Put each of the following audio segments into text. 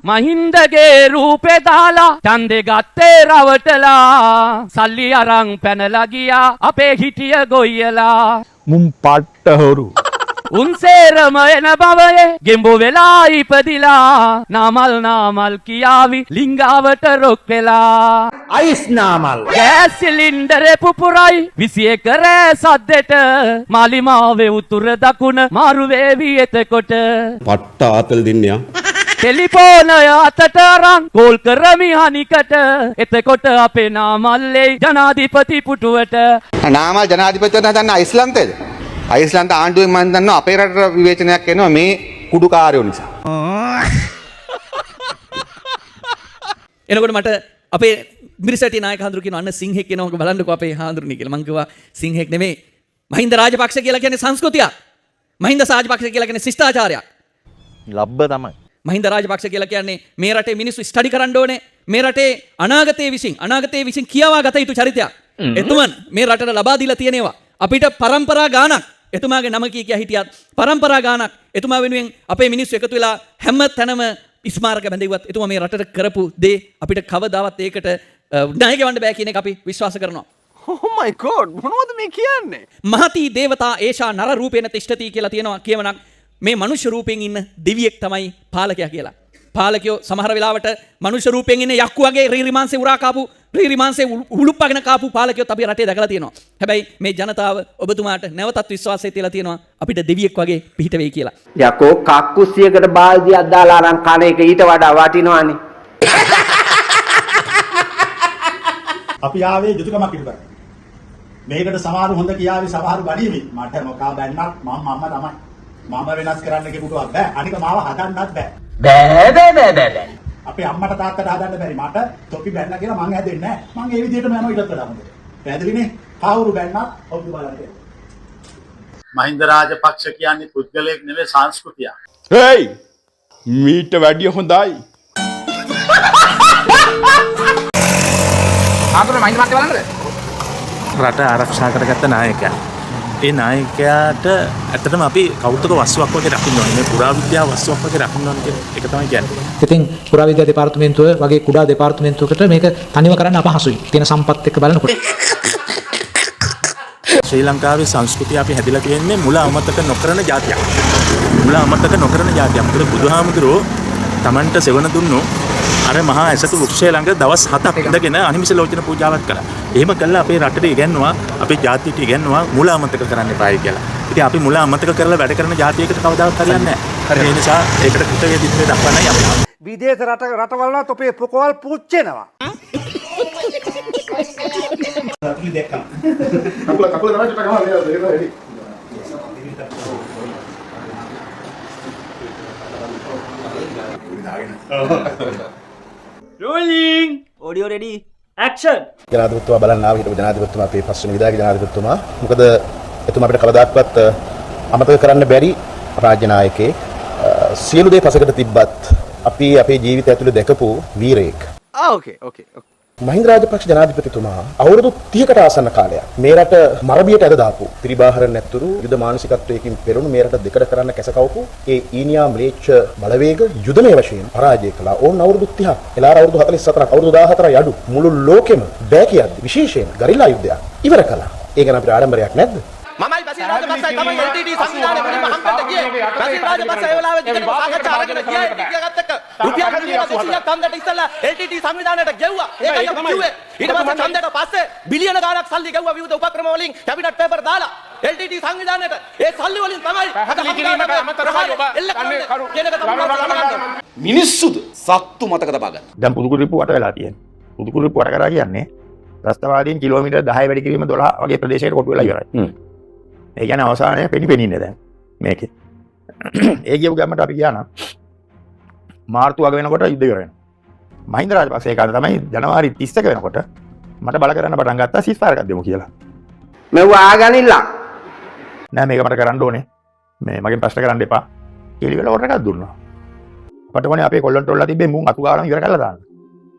මහින්දගේ රූපේ දාලා ඡන්දේ ගත්තේ රවටලා සල්ලි අරන් පැනලා ගියා අපේ හිටිය ගොයියලා මුම් පට්ට හොරු උන් සේරම එන බවයේ ගෙම්බෝ වෙලා ඉපදිලා නාමල් නාමල් කියාවි ලිංගාවට රොක් වෙලා අයිස් නාමල් ගෑස් සිලින්ඩරේ පුපුරයි 21 රෑ සද්දෙට මාලිමාවේ උතුර දකුණ මාරු වේවි එතකොට පට්ට ආතල් දෙන්නයා ටෙලිෆෝනය අතට අරන් කෝල් කරමි හනිකට එතකොට අපේ නාමල්ලේ ජනාධිපති පුටුවට. නාමල් ජනාධිපතිවරයා හදන්න අයිස්ලන්තයේද? අයිස්ලන්ත ආණ්ඩුවෙන් මන් දන්නවා අපේ රටට විවේචනයක් එනවා මේ කුඩුකාරයෝ නිසා. එනකොට මට අපේ මිරිසැටි නායක හඳුරු කියනවා අන්න සිංහෙක් එනවා බලන්නකෝ අපේ හාඳුරුනේ කියලා. මං කිව්වා සිංහෙක් නෙමෙයි, මහින්ද රාජපක්ෂ කියලා කියන්නේ සංස්කෘතියක්. මහින්ද රාජපක්ෂ කියලා කියන්නේ ශිෂ්ටාචාරයක්. ලබ්බ තමයි. මහින්ද රාජපක්ෂ කියලා කියන්නේ මේ රටේ මිනිස්සු ස්ටඩි කරන්න ඕනේ, මේ රටේ අනාගතයේ විසින් කියවා ගත යුතු චරිතයක්. එතුමන් මේ රටට ලබා දීලා තියෙන ඒවා අපිට පරම්පරා ගානක් එතුමාගේ නම කිය කිය හිටියත් පරම්පරා ගානක් එතුමා වෙනුවෙන් අපේ මිනිස්සු එකතු වෙලා හැම තැනම ස්මාරක බැඳෙව්වත් එතුමා මේ රටට කරපු දේ අපිට කවදාවත් ඒකට ණය ගෙවන්න බෑ කියන එක අපි විශ්වාස කරනවා. Oh my god, මොනවද මේ කියන්නේ? මහති දේවතා ඒෂා නර රූපේන තිෂ්ඨති කියලා තියෙනවා කියවනක්. මේ මනුෂ්‍ය රූපයෙන් ඉන්න දෙවියෙක් තමයි පාලකයා කියලා. පාලකයෝ සමහර වෙලාවට මනුෂ්‍ය රූපයෙන් ඉන්න යක්කු වගේ රීරිමාංශේ උරා කාපු, රීරිමාංශේ උලුප්පගෙන කාපු පාලකයොත් අපි රටේ දැකලා තියෙනවා. හැබැයි මේ ජනතාව ඔබතුමාට නැවතත් විශ්වාසය තියලා තියෙනවා අපිට දෙවියෙක් වගේ පිහිට වෙයි කියලා. යකෝ කක්කුස්සියකට බාල්දියක් දාලා අරන් කන එක ඊට වඩා වටිනවනේ. අපි ආවේ යුතුයකමක් ඉටු කරන්න. මේකට සමහරු හොඳ කියාවි සමහරු බණීවි. මට මොකා බැන්නත් මම මම්ම තමයි. මම වෙනස් කරන්න කෙනෙකුටවත් බෑ. අනික මාව හදන්නත් බෑ. බෑ බෑ බෑ බෑ බෑ. අපේ අම්මට තාත්තට හදන්න බැරි මට තොපි බැන්න කියලා මං හැදෙන්නේ නෑ. මං ඒ විදිහටම යනවා ඊටත් වඩා හොඳට. පැහැදිලිනේ? කවුරු බැන්නත් ඔබ බලන්න. මහින්ද රාජපක්ෂ කියන්නේ පුද්ගලයෙක් නෙවෙයි සංස්කෘතියක්. හේයි මීට වැඩිය හොඳයි. ආතුර මහින්ද මහත්තයා බලන්නද? රට ආරක්ෂා කරගත්ත නායකයා. ඒ නායකයාට ඇත්තටම අපි කෞතුක වස්තුවක් වගේ රකින්න ඕනේ. මේ පුරාවිද්‍යාව වස්තුවක් වගේ රකින්න ඕනේ කියන එක තමයි කියන්නේ. ඉතින් පුරාවිද්‍යා දෙපාර්තමේන්තුව වගේ කුඩා දෙපාර්තමේන්තුවකට මේක තනිව කරන්න අපහසුයි. තියෙන සම්පත් එක්ක බලනකොට. ශ්‍රී ලංකාවේ සංස්කෘතිය අපි හැදිලා තියෙන්නේ මුල අමතක නොකරන ජාතියක්. මුල අමතක නොකරන ජාතියක්. මොකද බුදුහාමුදුරුවෝ Tamanට සෙවණ දුන්නු අර මහා ඇසතු වෘක්ෂය ළඟ දවස් 7ක් ඉඳගෙන අනිමිස ලෝචන පූජාවක් කළා. එහෙම කළා අපේ රටට ඉගැන්නුවා, අපේ ජාතියට ඉගැන්නුවා මුල අමතක කරන්න එපායි කියලා. ඉතින් අපි මුල අමතක කරලා වැඩ කරන ජාතියකට කවදාවත් හරියන්නේ නැහැ. ඒ නිසා ඒකට කෘතවේදීත්වය දක්වන්නයි අපි ආවේ. විදේශ රටවල් වලත් අපේ පොකවල් පුච්චෙනවා. අපි දැක්කා. කකුල කකුල තමයි චුට්ටක් අමාරු නේද? ඒක ready. Rolling audio ready action. ජනාධිපතිතුමා බලන්න ආව හිටපු ජනාධිපතිතුමා අපේ පස්වෙනි විධායක ජනාධිපතිතුමා. මොකද එතුමා අපිට කවදාක්වත් අමතක කරන්න බැරි රාජ්‍ය නායකයෙක්. සියලු දේ පසකට තිබ්බත් අපි අපේ ජීවිතය ඇතුලේ දැකපු වීරයෙක්. ආ ඕකේ ඕකේ. මහින්ද රාජපක්ෂ ජනාධිපතිතුමා අවුරුදු 30කට ආසන්න කාලයක් මේ රට මරබියට ඇද දාපු ත්‍රිබාහර නැතුරු යුද මානසිකත්වයකින් පෙරුණු මේ රට දෙකඩ කරන්න කැසකවපු ඒ ඊනියා ම්ලේච්ඡ බලවේග යුදමය වශයෙන් පරාජය කළා. ඔවුන් අවුරුදු 30ක් එලාර අවුරුදු 44ක් අවුරුදු 14යි අඩු මුළු ලෝකෙම බෑ කියද්දි විශේෂයෙන් ගරිල්ලා යුද්ධයක් ඉවර කළා. ඒ ගැන අපිට ආඩම්බරයක් නැද්ද? මමයි බසිල් රාජපක්ෂයි තමයි LTT සංවිධානය මුලින්ම හම්බෙන්න ගියේ. බසිල් රාජපක්ෂ ඒ වෙලාවේ දිගටම සාකච්ඡා අරගෙන ගියා LTT එකත් එක්ක. රුපියල් මිලියන 200ක් ඡන්දයට ඉස්සෙල්ලා LTT සංවිධානයට ගෙව්වා. ඒකයි අපි කිව්වේ. ඊට පස්සේ ඡන්දයට පස්සේ බිලියන ගාණක් සල්ලි ගෙව්වා විවිධ උපක්‍රම වලින් කැබිනට් පේපර් දාලා LTT සංවිධානයට. ඒ සල්ලි වලින් තමයි පැහැදිලි කිරීමට අමතරවයි ඔබ එල්ල කරන්නේ කියන එක තමයි. මිනිස්සුද සත්තු මතක තබා ගන්න. දැන් පුදුකුරිප්පු වට වෙලා තියෙන්නේ. පුදුකුරිප්පු වට කරා කියන්නේ ත්‍රස්තවාදීන් කිලෝමීටර් 10 වැඩි කිරීම 12 වගේ ප්‍රදේශයකට කොටු වෙලා ඉවරයි. ඒ කියන්නේ අවසානයේ පෙනි පෙනි ඉන්නේ දැන් මේකේ. ඒ කියපු ගමන්ට අපි ගියා නම් මාර්තු අග වෙනකොට යුද්ධ ඉවර වෙනවා. මහින්ද රාජපක්ෂ ඒ කාලේ තමයි ජනවාරි 31 වෙනකොට මට බල කරන්න පටන් ගත්තා සීස්ෆයර් එකක් දෙමු කියලා. මෙව්ව ආගනින්න. නෑ මේක මට කරන්න ඕනේ. මේ මගෙන් ප්‍රශ්න කරන්න එපා කියලා ඉවර ඕඩර් එකක් දුන්නා. අපට ඕනේ අපේ කොල්ලන්ට ඔල්ලා තිබ්බේ මුන් අතු ගාලම ඉවර කරලා දාන්න.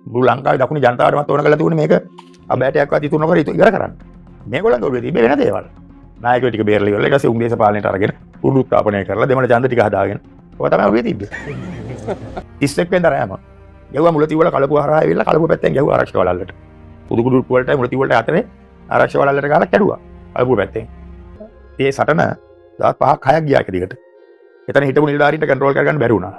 මුළු ලංකාවේ දකුණු ජනතාවටමත් ඕන කරලා තිබුණේ මේක අබෑටයක්වත් ඉතුරු නොකර ඉවර කරන්න. මේගොල්ලන්ගේ ඔළුවේ තිබ්බේ වෙන දේවල්. නායකයෝ ටික බේරලා ඉවරලා ඊට පස්සේ උන් දේශපාලනයට අරගෙන උඩු උත්තාපනය කරලා දෙමළ ඡන්ද ටික හදාගෙන ඔය තමයි ඔළුවේ තිබ්බේ. 31 වෙනිදා රෑම ගැහුවා මුලතිව් වල කලපුව හරහා ඇවිල්ලා කලපුව පැත්තෙන් ගැහුවා ආරක්ෂක වලල්ලට. පුදුකුඩු වලටයි මුලතිව් වලට අතරේ ආරක්ෂක වලල්ලට ගහලා කැඩුවා කලපුව පැත්තෙන්. ඒ සටන දවස් 5ක් 6ක් ගියා එක දිගට. එතන හිටපු නිලධාරීන්ට කන්ට්‍රෝල් කරගන්න බැරි වුණා.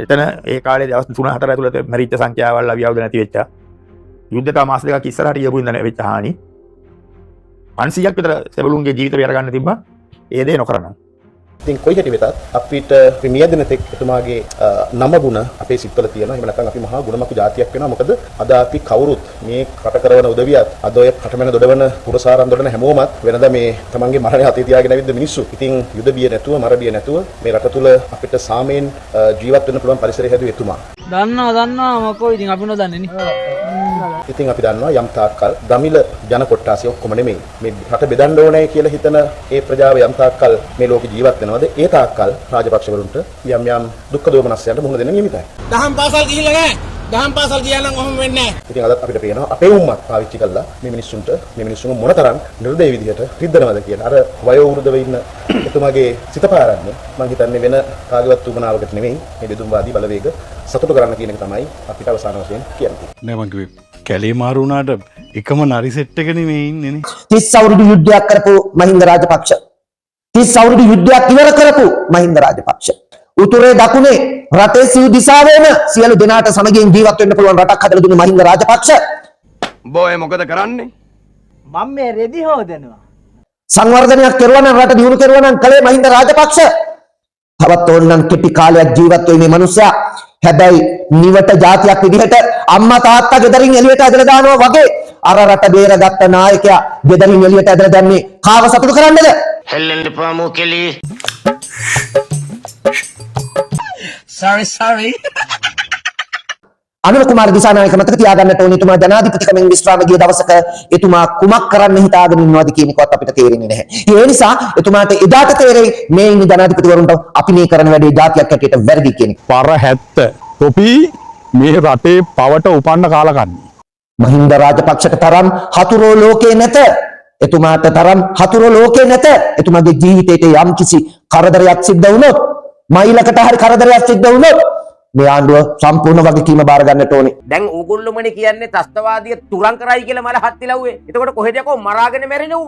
එතන ඒ කාලේ දවස් 3-4 ඇතුළත මැරිච්ච සංඛ්‍යාවල් අවියවද නැති වෙච්චා. යුද්ධ තව මාස දෙකක් ඉස්සරහට ගියපු ඉඳන් වෙච්ච හානි 500ක් විතර සෙබළුන්ගේ ජීවිත බේර ගන්න තිබ්බා. ඒ දේ නොකරන. ඉතින් කොයි හැටි වෙතත් අපිට මියදෙන තෙක් එතුමාගේ නම ගුණ අපේ සිත්වල තියෙනවා. එහෙම නැත්නම් අපි මහා ගුණමකු ජාතියක් වෙනවා. මොකද අද අපි කවුරුත් මේ රට කරවන උදවියත් අද ඔය කටමැන දොඩවන පුරසාරම් දොඩන හැමෝමත් වෙනදා මේ තමන්ගේ මරණය අතේ තියාගෙන ඇවිද්ද මිනිස්සු. ඉතින් යුද බිය නැතුව මර බිය නැතුව මේ රට තුල අපිට සාමයෙන් ජීවත් වෙන්න පුළුවන් පරිසරය හැදුවේ එතුමා. දන්නවා දන්නවා මොකෝ ඉතින් අපි නොදන්නේ නේ. ඉතින් අපි දන්නවා යම් තාක්කල් දමිළ ජන කොට්ටාසය ඔක්කොම නෙමෙයි මේ රට බෙදන්න ඕනේ කියලා හිතන ඒ ප්‍රජාව යම් තාක්කල් මේ ලෝකේ ජීවත් වෙනවද ඒ තාක්කල් රාජපක්ෂවරුන්ට යම් යම් දුක්ඛ දෝමනස්යන්ට මුහුණ දෙන්න නියමිතයි. දහම් පාසල් ගිහිල්ලා නැහැ. දහම් පාසල් ගියා නම් ඔහොම වෙන්නේ නැහැ. ඉතින් අදත් අපිට පේනවා අපේ උම්මත් පාවිච්චි කළා මේ මිනිස්සුන්ට මේ මිනිස්සුන්ව මොනතරම් නිර්දය විදිහට රිද්දනවද කියලා. අර වයෝවෘද්ධව ඉන්න එතුමාගේ සිත පාරන්නේ මං හිතන්නේ වෙන කාගේවත් උමනාවකට නෙමෙයි මේ බෙදුම්වාදී බලවේග සතුටු කරන්න කියන එක තමයි අපිට අවසාන වශයෙන් කියන්න තියෙන්නේ. නෑ මං කිව්වේ කැලේ මාරු වුණාට එකම නරි සෙට් එක නෙමෙයි ඉන්නේ නේ. 30 අවුරුදු යුද්ධයක් කරපු මහින්ද රාජපක්ෂ 30 අවුරුදු යුද්ධයක් ඉවර කරපු මහින්ද රාජපක්ෂ උතුරේ දකුණේ රටේ සිව් දිසාවෙම සියලු දෙනාට සමගියෙන් ජීවත් වෙන්න පුළුවන් රටක් හදලා දුන්න මහින්ද රාජපක්ෂ. බෝය මොකද කරන්නේ? මම මේ රෙදි හොදනවා. සංවර්ධනයක් කෙරුවා නම් රට දියුණු කෙරුවා නම් කලේ මහින්ද රාජපක්ෂ. තවත් ඕනනම් කෙටි කාලයක් ජීවත් වෙයි මේ මිනිස්සයා. හැබැයි නිවට ජාතියක් විදිහට අම්මා තාත්තා ගෙදරින් එළියට ඇදලා දානවා වගේ අර රට බේරගත්ත නායකයා ගෙදරින් එළියට ඇදලා දැම්මේ කාව සතුටු කරන්නද? හෙල්ලෙන්න එපා මූකෙලි. Sorry sorry. Anura Kumara Dissanayake මතක තියාගන්නට ඕනේ එතුමා ජනාධිපතිකමෙන් විශ්‍රාම ගිය දවසක එතුමා කුමක් කරන්න හිතාගෙන ඉන්නවද කියන එකවත් අපිට තේරෙන්නේ නැහැ. ඒ නිසා එතුමාට එදාට තේරෙයි මේ ඉන්න ජනාධිපතිවරුන්ට අපි මේ කරන වැඩේ ජාතියක් හැටියට වැරදි කියන එක. පර 70 තොපි මේ රටේ පවට උපන්න කාලකන්ණි. මහින්ද රාජපක්ෂට තරම් හතුරෝ ලෝකේ නැත. එතුමාට තරම් හතුරෝ ලෝකේ නැත. එතුමාගේ ජීවිතේට යම් කිසි කරදරයක් සිද්ධ වුණොත් මයිලකට හරි කරදරයක් සිද්ධ වුණොත් මේ ආණ්ඩුව සම්පූර්ණ වගකීම බාර ගන්නට ඕනේ. දැන් ඕගොල්ලොමනේ කියන්නේ ත්‍රස්තවාදිය තුරන් කරයි කියලා මල හත් තිලව්වේ. එතකොට කොහෙද යකෝ මරාගෙන මැරෙන ඌ?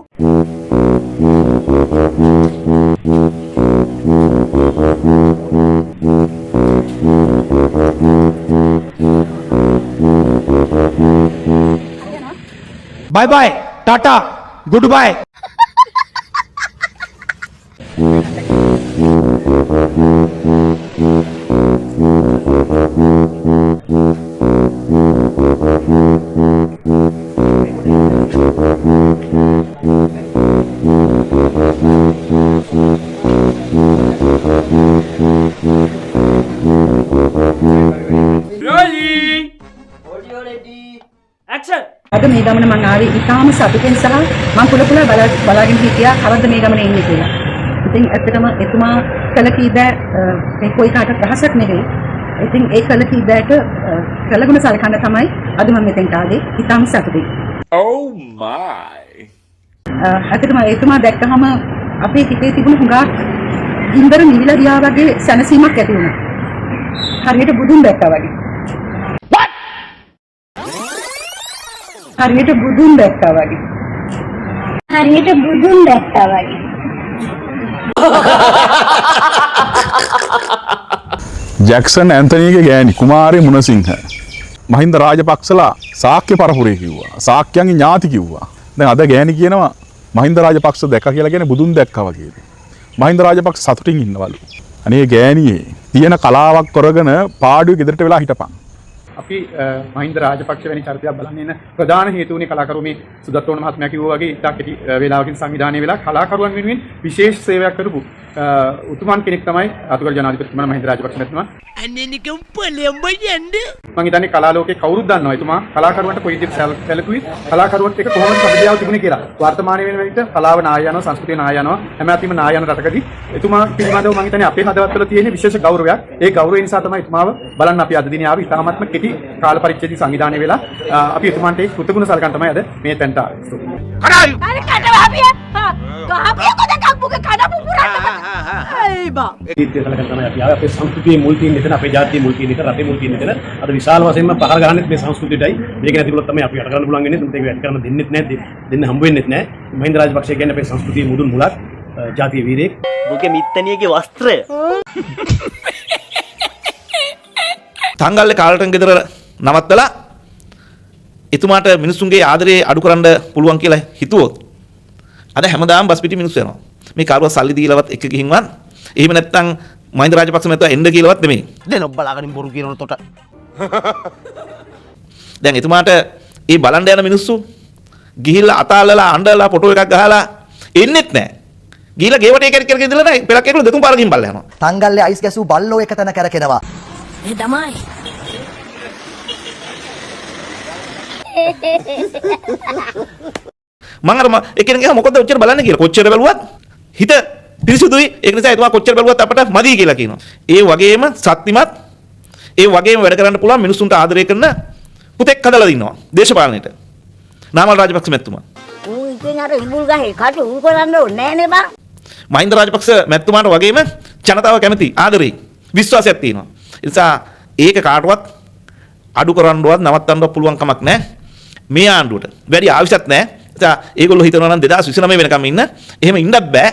Bye bye tata good bye. Rolling. Audio ready. Action. අද මේ ගමන මං ආවේ ඉතාම සතුටෙන් සහ මං පුල පුලා බලාගෙන හිටියා කවද්ද මේ ගමන එන්නේ කියලා. ඉතින් ඇත්තටම එතුමා කළ කී දෑ මේ කොයි කාටවත් රහසක් නෙවෙයි. ඉතින් ඒ කළ කී දෑට කළගුණ සලකන්න තමයි අද මම මෙතෙන්ට ආවේ. ඉතාම සතුටුයි. Oh my. ඇත්තටම එතුමා දැක්කහම අපේ හිතේ තිබුණු හුඟක් ගින්දර නිවිලා ගියා වගේ සැනසීමක් ඇති වුණා. හරියට බුදුන් දැක්කා වගේ. හරියට බුදුන් දැක්කා වගේ. හරියට බුදුන් දැක්කා වගේ. ජැක්සන් ඇන්තනීගේ ගෑණි කුමාරි මුණසිංහ මහින්ද රාජපක්ෂලා ශාක්‍ය පරපුරේ කිව්වා. ශාක්‍යයන්ගේ ඥාති කිව්වා. දැන් අද ගෑණි කියනවා මහින්ද රාජපක්ෂ දැක්කා කියලා කියන්නේ බුදුන් දැක්කා වගේ. මහින්ද රාජපක්ෂ සතුටින් ඉන්නවලු. අනේ ගෑණියේ තියෙන කලාවක් කරගෙන පාඩුවේ ගෙදරට වෙලා හිටපන්. අපි මහින්ද රාජපක්ෂ වැනි චරිතයක් බලන්න එන ප්‍රධාන හේතුව උනේ කලාකරු මේ සුදත් රෝණ මහත්මයා කිව්වා වගේ ඉතා කෙටි වේලාවකින් සංවිධානය වෙලා කලාකරුවන් වෙනුවෙන් විශේෂ සේවයක් කරපු උතුමන් කෙනෙක් තමයි අතුගරු ජනාධිපතිතුමා මහින්ද රාජපක්ෂ මහත්මයා. අනේ නිකන් පොළඹ යන්න. මං හිතන්නේ කලා ලෝකේ කවුරුත් දන්නවා එතුමා කලාකරුවන්ට කොයි විදිහට සැලකුවේ කලාකරුවන්ට එක කොහොමද සබඳතාව තිබුණේ කියලා. වර්තමානයේ වෙන විට කලාව නාය යනවා, සංස්කෘතිය නාය යනවා, හැම අතින්ම නාය යන රටකදී එතුමා පිළිබඳව මං හිතන්නේ අපේ හදවත්වල තියෙන විශේෂ ගෞරවයක්. ඒ ගෞරවය නිසා තමයි එතුමාව බලන්න අපි අද දිනේ ආවේ. ඉතාමත්ම කෙටි කාල පරිච්ඡේදයක සංවිධානය වෙලා අපි එතුමාන්ට ඒ කෘතගුණ සලකන්න තමයි අද මේ තැනට ආවේ. අර කට වහපිය. ගහපිය කොදකක්. මුගේ කන පුපුරන්න. ඇයි බා. ජීවිතය සලකන තමයි අපි ආවේ. අපේ සංස්කෘතියේ මුල් තියෙන එතන, අපේ ජාතියේ මුල් තියෙන එතන, රටේ මුල් තියෙන එතන. අද විශාල වශයෙන්ම පහර ගහන්නෙත් මේ සංස්කෘතියටයි. මේක නැති වුණොත් තමයි අපි යට කරන්න පුළුවන් වෙන්නේ. නමුත් ඒක වැඩ කරන්න දෙන්නෙත් නැහැ, දෙන්න හම්බ වෙන්නෙත් නැහැ. මහින්ද රාජපක්ෂ කියන්නේ අපේ සංස්කෘතියේ මුදුන් මුලක්, ජාතිය වීරයෙක්. මුගේ මිත්තණියගේ වස්ත්‍රය. තංගල්ලේ කාලටන් ගෙදර නවත්තලා එතුමාට මිනිස්සුන්ගේ ආදරේ අඩු කරන්න පුළුවන් කියලා හිතුවොත් අද හැමදාම බස් පිටි මිනිස්සු යනවා. මේ කාරුවා සල්ලි දීලවත් එක ගිහින්වත් එහෙම නැත්නම් මහින්ද රාජපක්ෂ මහත්තයා එන්න කියලාවත් නෙමෙයි. දැන් ඔබ බලාගෙන බොරු කියනවනේ තොට. දැන් එතුමාට ඒ බලන්න යන මිනිස්සු ගිහිල්ලා අතාලලා අඬලා ෆොටෝ එකක් ගහලා එන්නෙත් නැහැ. ගිහිල්ලා ගේවට ඒක කරගෙන ඉඳලා නැහැ. පෙලක් එකවල දෙතුන් පාර ගිහින් බලලා යනවා. තංගල්ලේ අයිස් ගැසූ බල්ලෝ එක තැන කැරකෙනවා. ඒ තමයි. මං අර එක්කෙනෙක් ගියා මොකද ඔච්චර බලන්නේ කියලා. කොච්චර බැලුවත් හිත පිරිසුදුයි. ඒක නිසා එතුමා කොච්චර බැලුවත් අපට මදි කියලා කියනවා. ඒ වගේම සත්‍තිමත්, ඒ වගේම වැඩ කරන්න පුළුවන් මිනිසුන්ට ආදරය කරන පුතෙක් හදලා දින්නවා දේශපාලනයට. නාමල් රාජපක්ෂ මැතිතුමා. ඌ ඉතින් අර ඉඹුල් ගහේ කටු ඌ කරන්න ඕනේ නෑනේ බං. මහින්ද රාජපක්ෂ මැතිතුමාට වගේම ජනතාව කැමති, ආදරෙයි, විශ්වාසයක් තියෙනවා. ඒ නිසා ඒක කාටවත් අඩු කරන්නවත් නවත්තන්නවත් පුළුවන් කමක් නෑ. මේ ආණ්ඩුවට වැඩි ආවිෂත් නෑ. ඒ නිසා ඒගොල්ලෝ හිතනවා නම් 2029 වෙනකම් ඉන්න. එහෙම ඉන්නත් බෑ.